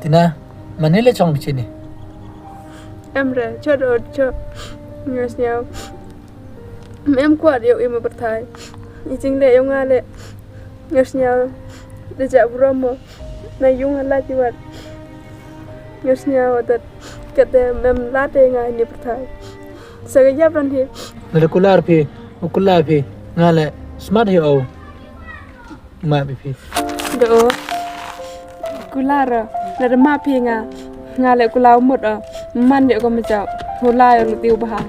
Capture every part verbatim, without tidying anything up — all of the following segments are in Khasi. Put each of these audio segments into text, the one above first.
Tina, mane leh chong phi shane? Em re, chot ot chot. Nga sngew. Em kwah ïa u im pyrthai. I jingleh ïa nga leh. Nga sngew. Da jah burom mo. Na ïung ha la jiwat. Nga sngew dat. Kat de mem late nga ini pyrthai. Sa ka ïap ran hi. Lada kular phi, u kular phi, nga leh smat hi o. Map ïa phi. Do. Kular, lada map phi nga. Nga leh kular mut o. Man de ko mejau. Hulai o lutiu baha.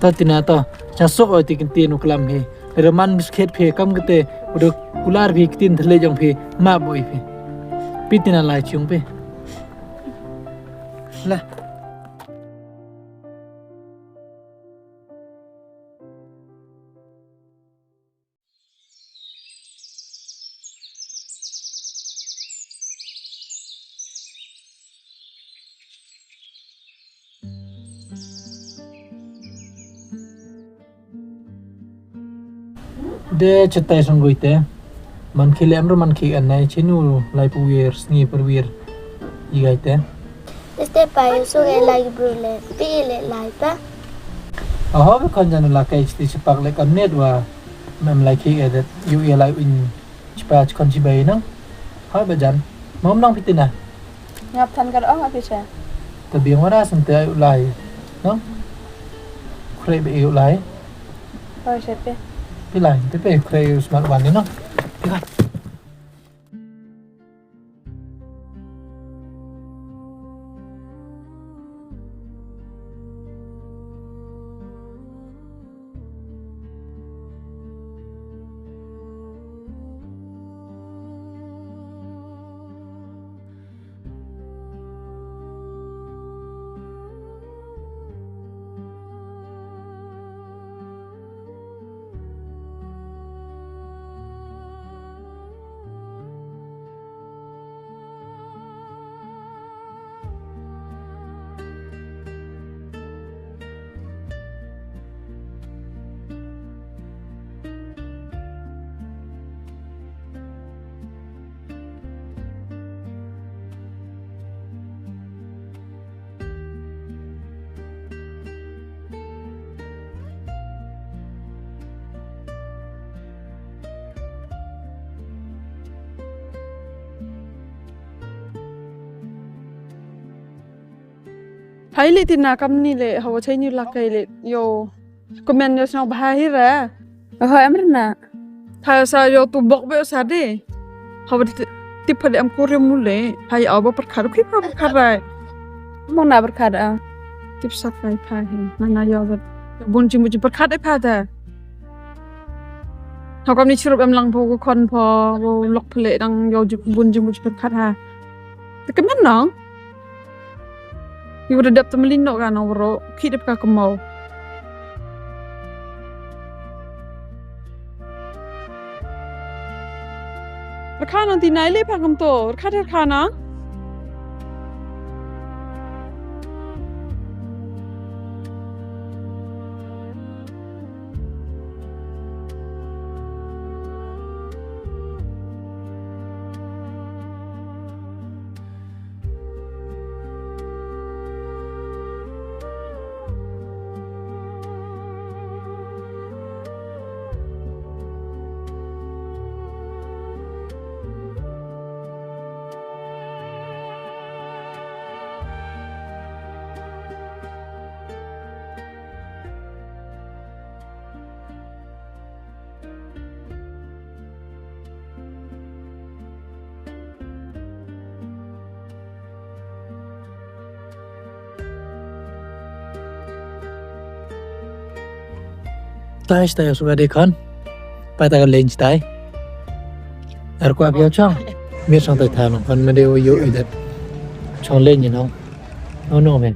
To Tina to. Chang sok o ti kin tin u klam hi. Lada man biskhet phi kam kete. Udah kular phi kitin thele jong phi. Map boi phi. Phi Tina lai chung phi. Lah. De chetai song goi te. Man khile amro man khi an nai chinu lai pu wir sngi per wir. I gai te. Te ste pa yu so ge lai bru le. Pi le lai pa. Aho be kon jan la kai chiti chepak le kam net wa. Mem lai khi ge det yu ye lai un. Chipa chikon chibai nang. Ha ba jan. Mom nang phi Tina. Ngap than kar ong api cha. Ta biang wara sente ayu lai. Nang. Khrei be ayu lai. Oi, siapa? Pi lai, te pe khrei smat wan ni nang. Pi lai. Hai le Tina kam ni le hawa chai ni la kai le yo. Comment yo sna bha hi ra. Oho, em rna. Tha sa yo tu bok be sa de. Hawa ti-, tip pha de am kurim mu le. Hai aw ba perkhat, khi pha perkhat rai. Mong na perkhat a. Tip sa kai pha hi. Na na yo ba. Bun jing bun jing perkhat e pha ta. Hawa kam ni chirup em lang pho ko khon pho. Ko lok pha le dang yo jing bun jing bun jing perkhat ha. Te kemen nong. Ïa u da dep te mlien noh ka nong bro, ki dep ka kmau. Rkha nang Tina, ile pha kam to, rkha te rkha nang. Tai stai su ga de khan. Pai ta ka len stai. Ar kwa pia chang. Mir sang tai tha nong khan me de yo i det. Chang len ni nong. No no me.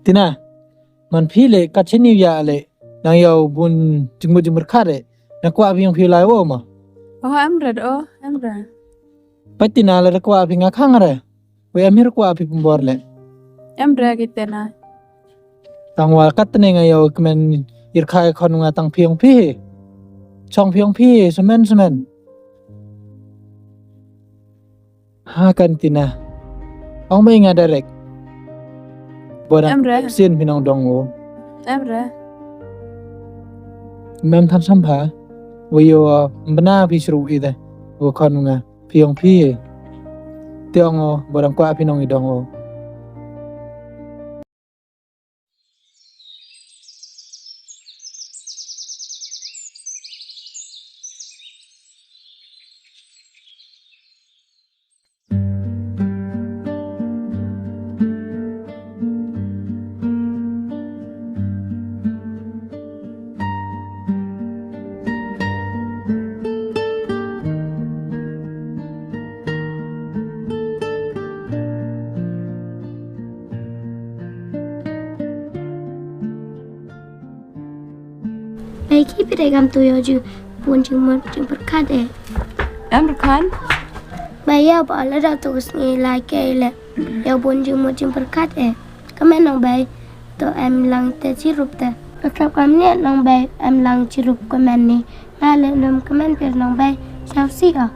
Tina, man phi le kat chini ya le nang yau bun jingmut jingmut khat re. Na kwah phi yong phi lai wo ma. Oh, em red, oh, em red. Pat Tina le da kwah phi nga khang re. We em hir kwah phi pumbor le. Em re ki tena. Tang wa kat ne nga yoh kmen irkhai khon nga tang phiong phi. Chong phiong phi, semen semen. Ha kan tina. Ong mai nga direct. Boda Em re. Sin phi nong dong o. Em re. Mem than sampha. Wa yoh bna phi sru ida. Wa khon nga. Phiong phi. Tiong o, boda kwa phi nong i dong o. Baiki pidai kam tu yo ju pun jingmut jingpyrkhat eh. Em rkhan. Bai ya ba la da tu sngi la ke le. Ya pun jingmut jingpyrkhat eh. Kamen nong bai. To em lang te chirup te. Rkap kam ne nong bai em lang chirup kamen ni. Nga le num kamen pir nong bai. Siau si ah.